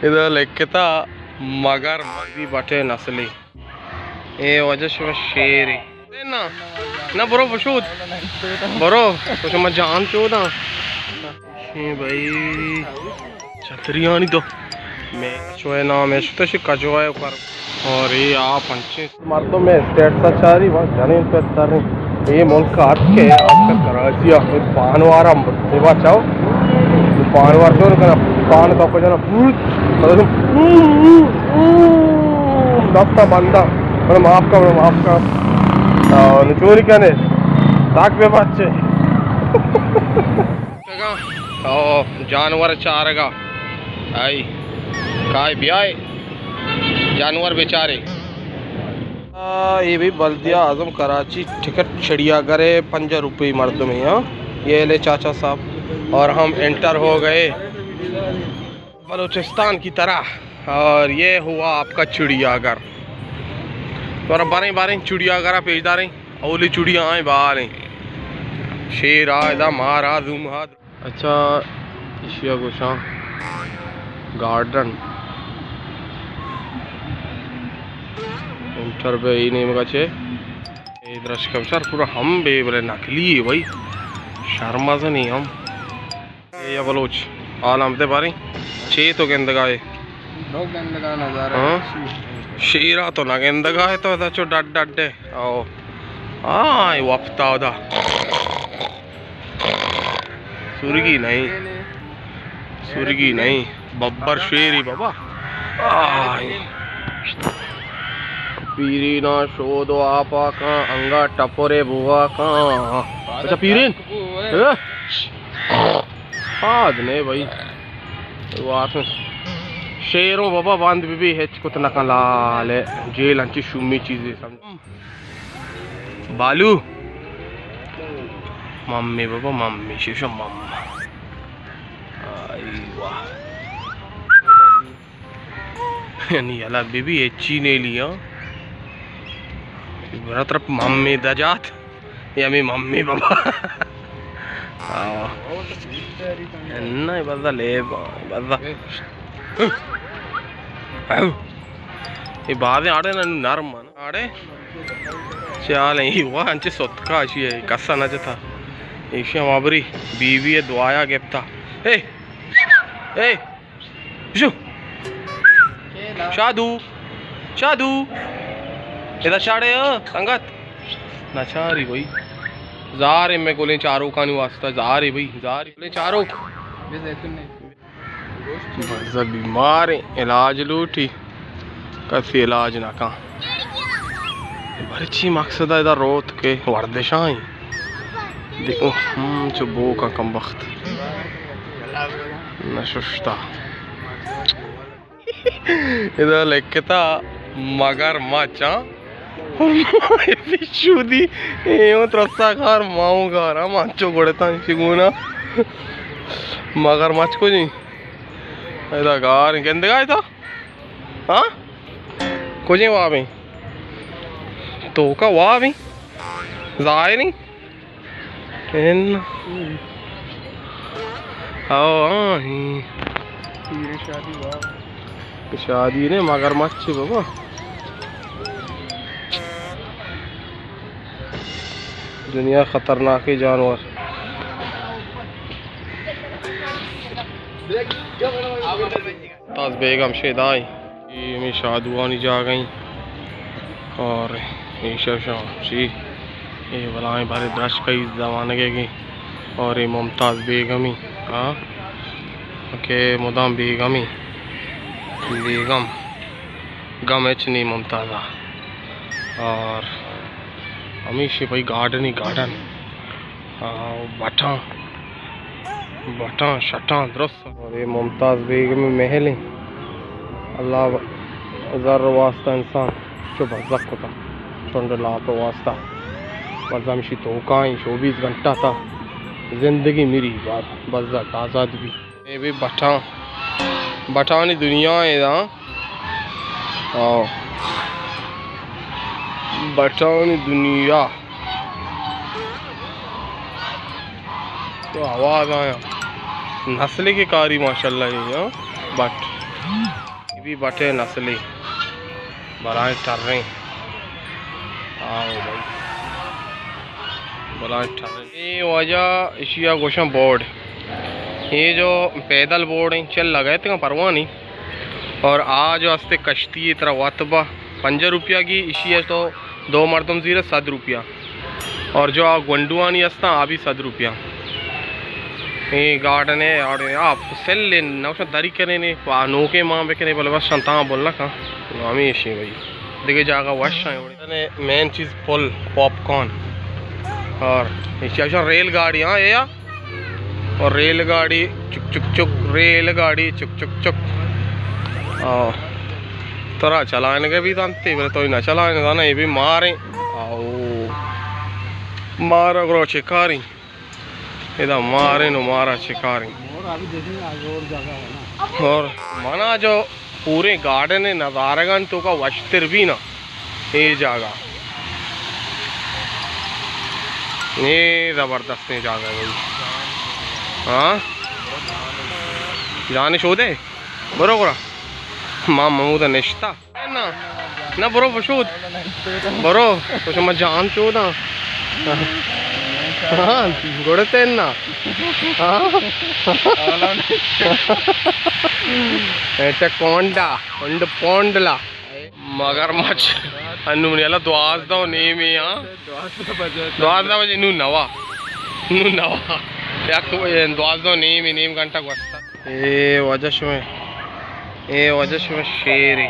ادا لکھتا مگر مزی بٹے نسلی۔ اے واجہ شما شیرے۔ نہ، نہ، برو بشود۔ برو، تو شما جان چوداں۔ اے بھائی، چھتریانی تو۔ میں چوئے نام ہے، شتش کجوائے کر۔ اور یہ آپ انچے۔ مردم میں اسٹیٹ سا چاری، وہاں جنین پہ تر رہی۔ یہ ملک آت کے آج کل کراچی آ، پانوارا دیوا چاو۔ پانوار چون کنا، پان کا کجنا، بوت، مطلب، دستا بندہ، بڑا معاف کا، بڑا معاف کا۔ آ، نچوری کنے، تاک بے بچے۔ او، جانور چارگا۔ آئی، کائے بیائے، جانور بیچارے۔ آ، یہ بھی بلدیہ اعظم کراچی ٹکٹ چڑیا گھر ہے، پنجاہ روپے مردم ہے یہاں۔ یہ لے چاچا صاحب، اور ہم انٹر ہو گئے بلوچستان کی طرح۔ اور یہ ہوا آپ کا چڑیا گھر۔ اور باریں باریں چڑیا گھر پیش داریں، اولی چڑیا آئیں باریں۔ شیر آ، ادا مار آ، زوم آ۔ اچھا، ایشی ءَ گوشاں گارڈن۔ انٹر بے ای نیمگا چے۔ اے درشکا بچار پورا ہم بے بلے نقلی ہے بھائی۔ شرمزنی ہم۔ اے یا بلوچ، حال ہم دے باریں۔ چے تو گندگا ہے؟ لوگ گندگا نظارہ ہاں؟ اچھی ہے۔ شیرا تو نہ گندگا ہے تو ادا چو ڈڈ ڈڈ ہے۔ او۔ آئے وپتا ادا۔ سرگی نہیں، سرگی نہیں، ببر شیری بابا۔ آہ۔ پیرینا شود و آپا کاں، انگا ٹپرے بوا کاں۔ اچھا پیرین۔ ہاں؟ آد نے بھائی۔ واسن شیروں بابا بند بی بی ہچ کت نکن لالے۔ جیل انچی شومی چیزے سمجھ۔ بالو۔ ممی بابا، ممی، شیشو مما۔ آئی واہ۔ یعنی یلا بی بی ہچی نیلی ہاں۔ برا طرف ممی دجات۔ یا می ممی بابا۔ آہ۔ نہ، بزا لیب، بزا۔ اے بازیں آڑے نا نرم آں۔ آڑے؟ چے حال ایں؟ ای واہ، انچے ستکا اشی ءَ، کسا نہ جتا۔ ایشی ہم ابری بی بی ءِ دعایا گپتا۔ اے! اے! شو! شادو! شادو! ادا چاڑے ہو، سنگت؟ نہ چاری بھائی۔ زارے میں گلیں چاروکانی واسطہ، زارے بھائی، زارے گلیں چاروک۔ بزا بیماریں، علاج لوٹی، کسی علاج نہ کن۔ برچی مقصد ادا روت کہ ورزشاں۔ دیکھو، ہم چو بوکاں کم بخت۔ نہ ششتا۔ ادا لکھتا مگر مچ، ہاں؟ پیشودی، اے اوں ترسا کار، ما اوں کار، ہم انچو گڑتاں ایشی گونا۔ مگر مچ کجیں؟ ادا گار گندگا ہے تو؟ ہاں؟ کجیں وابیں؟ توکا وابیں؟ ظاہریں؟ ان۔ او، آہیں۔ شادی نے مگر مچ بابا۔ دنیا خطرناکیں جانور۔ ممتاز بیگم شیدائی، اے ہمیں شادوانی جاگہ ایں۔ اور اے شوشاں چی، اے بلائیں بارے درشکئی زمانگے گی۔ اور اے ممتاز بیگمی، ہاں، کہ مدام بیگمی، بیگم، گم اچ نی ممتازا۔ اور ہمیشہ بھائی گارڈن ہی گارڈن۔ آ، بٹاں، بٹاں، شٹاں درست۔ اور اے ممتاز بیگم محل ایں۔ اللہ زر واسطہ انسان چو بزگ کتا۔ چنڈ لاپ واسطہ۔ بزا ہمشی توکائیں چوبیس گھنٹہ تا زندگی مری بزگ آزاد بی۔ اے بی بٹاں، بٹانی دنیا اے داں۔ آؤ۔ بٹانی دنیا۔ تو آواز آیا۔ نسلے کہ کاری ماشاءاللہ اے، ہاں۔ بٹ، اے بھی بٹے نسلے، بلائیں ٹریں۔ آؤ بھائی، بلائیں ٹریں۔ اے واجہ، اشی ءَ گوشاں بورڈ۔ اے جو پیدل بورڈ ایں، چل لگائے تکاں پرواہ نہیں۔ اور آ جو ہستے کشتی اے ترا وت با پنجاہ روپیہ گی، اشی ءَ تو دو مردم زیرے صد روپیہ۔ اور جو آ گونڈوانی ہستاں، آ بھی صد روپیہ۔ اے گارڈن اے، آڑے آ سل اے، نوشا دری کنے نے، پا نوکے مان بکنے، بلے بس شانتاں بول نہ کن۔ ہمیشی بھائی۔ دگہ جاگہ وش ایں۔ مین چیز پل، پاپ کارن۔ اور اے چاشا ریل گاڑی، ہاں، اے آ۔ اور ریل گاڑی چک چک چک، ریل گاڑی چک چک چک۔ آ، ترا چلائینگ ءَ بھی زانتے، بلے تو نہ چلائینگ زانا، اے بھی ماریں۔ آؤ۔ مارا گرو چکاریں۔ ادا ماریں نو مارا چکاریں۔ اور منا جو پورے گارڈن نظارگان تو کا وشتر بھی نا۔ اے جاگہ۔ اے زبردستیں جاگہ ہے بھائی۔ ہاں؟ جان شودے؟ برو گڑا۔ ما محمود نشتا۔ نہ، نہ برو بشود۔ برو، تو شما جان شوداں۔ ہاں، گڑتے نا۔ ہاں۔ ایسا کونڈا، کونڈ پونڈلا۔ مگرمچھ انوں منی اللہ دوازدہ و نیمے، ہاں؟ دوازدہ بجے۔ دوازدہ بجے، نوں نوا۔ نوں نوا۔ یک، دوازدہ و نیمے، نیم گھنٹہ گوستا۔ اے واجہ شمے، اے واجہ شمے شیرے۔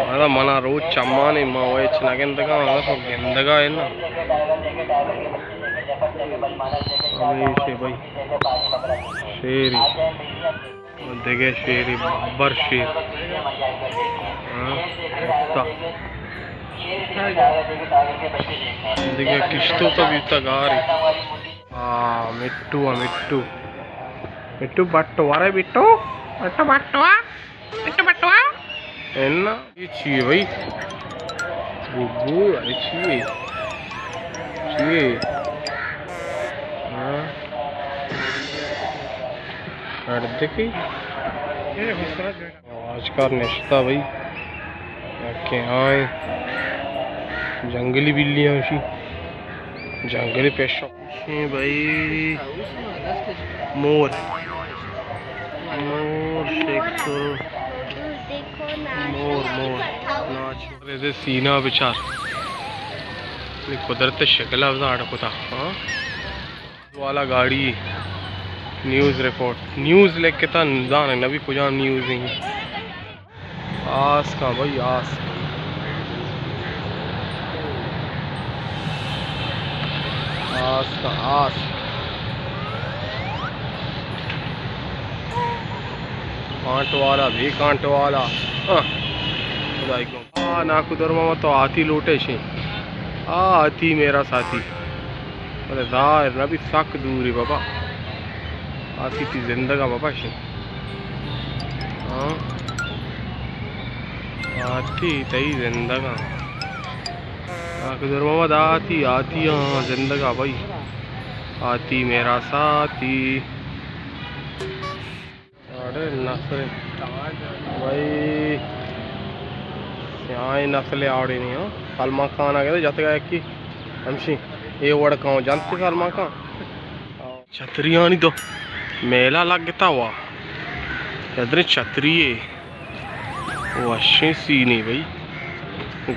منا، منا روچ چمانے، ما وہ ہچ نہ گندگا، ما تو گندگا ہے نا۔ ہمیشے بھائی۔ شیرے۔ دگہ شیرے، ببر شیر۔ ہاں، کتا۔ دگہ کشتو کا بیتا گارے۔ آ، مٹو، آ، مٹو۔ مٹو بٹو، ارے بٹو۔ بٹو بٹو، آ۔ بٹو بٹو، آ۔ اے نا۔ اے چی ہے بھائی؟ بوبو، اے چی ہے؟ چی ہے؟ ہاں۔ اڑدکی؟ آج کار نشتا بھائی۔ یکے آئیں۔ جنگلی بلیاں شی۔ جنگلی پیشو۔ اے بھائی مور، مور شکر، مور، مور ناچ۔ ارے سینا بچار، اے قدرت شکل افزا اڑ کتا۔ ہاں، والا گاڑی، نیوز رپورٹ، نیوز لکھتا، زانے نبی کجام نیوز ہیں۔ آس کاں بھائی، آس۔ آس کاں، آس۔ کانٹ والا، بے کانٹ والا۔ ہاں۔ خدائی کو۔ آ، ناکو درما تو آتی لوٹے شے۔ آ، آتی میرا ساتھی۔ بلے ظاہر نہ بی، سک دوری بابا۔ آتی تی زندگا بابا شے۔ ہاں۔ آتی تئی زندگا۔ آ، قدر محمد آتی، آتی، ہاں، زندگا بھائی۔ آتی میرا ساتھی۔ اڑے نسل بھائی، سیاہیں نسل آڑے نہیں ہو۔ سلمان خان آگے تو جتگا یکی ہمشی، اے وڑ کاؤں جنت سلمان خان۔ چھتریانی تو میلہ لگتا وا۔ ادھر چھتری ہے۔ وشیں سینے بھائی۔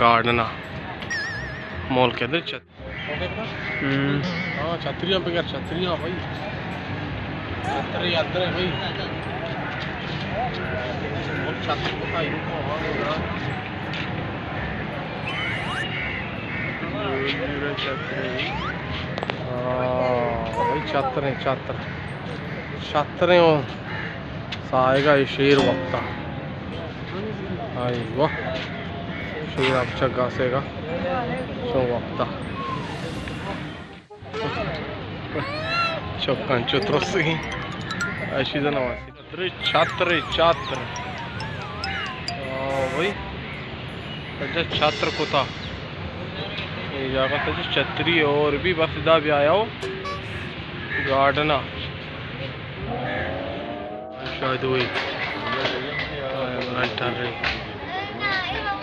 گارڈنا۔ مول کے ادھر چھت-، ہم۔ ہاں، چھتریاں بغیر چھتریاں بھائی۔ چھتری ادھر ہے بھائی۔ بہت چھتری بتائی۔ ہاں، بھائی، چھتریں، چھتر۔ چھتریں او۔ سائیگا اے شیر وپتا۔ آئی واہ۔ شیر اب چگا سیگا۔ چون وپتا۔ چکاں چو ترسی۔ ایشی زنا واسی۔ ادھر چھتر، چھتر۔ آ، بھائی۔ اچھا، چھتر کتا۔ اے جاگہ تو چھتری اور بھی بس ادا بھی آیا ہو۔ گارڈنا۔ شاید وہی۔ ٹر رہے۔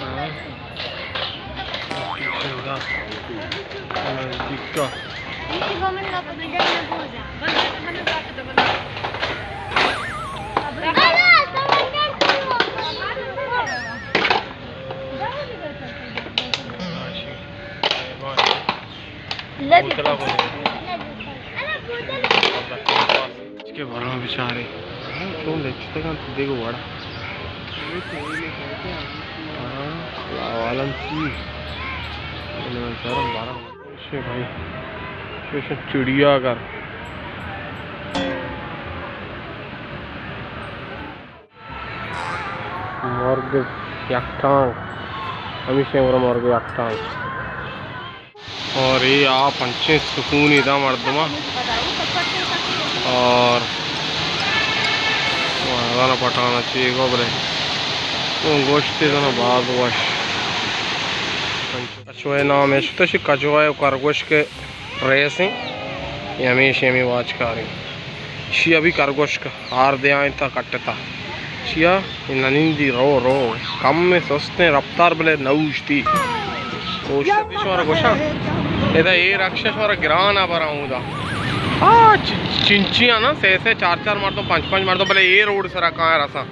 ہاں۔ نزدیک کا۔ بوتلا کو۔ کہ براں بچارے۔ چون لچتگ انت دگہ وڑ۔ ہاں، اللہ عالم چی۔ بارہ۔ شے بھائی۔ شے چڑیا گھر۔ مرگ یک ٹانگ، ہمیشہ مرگ یک ٹانگ۔ اور یہ آپ انچیں سکونی دا مردماں۔ اور وانا پٹانا چی گو بلے۔ اون گوشتے زنا باز وش۔ کچوئے نام اشتش، کچوئے کرگوش کے ریسیں، یہ ہمیشہ ہمیں واچکاریں۔ شی ابھی کرگوش کا ہار دے آئیں تا کٹتا۔ چیا؟ اے ننندی رو رو۔ کم میں سستیں رفتار بلے نہ اوشتی۔ اوشتی شمارا گوشاں۔ ادا اے رکشہ شمارا گران آ براں اودا۔ آ، چ-، چنچیاں نا، سے سے چار چار مردم، پنچ پنچ مردم، بلے اے روڈ سرا کاں رساں۔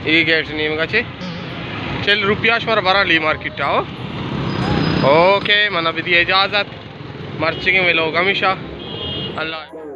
اے گیٹ نیمگا چے۔ چل روپیہ شمارا براں لی مارکیٹ آ۔ اوکے، منا بدی اجازت۔ مرچگیں ویلوگ ہمیشہ۔ اللہ۔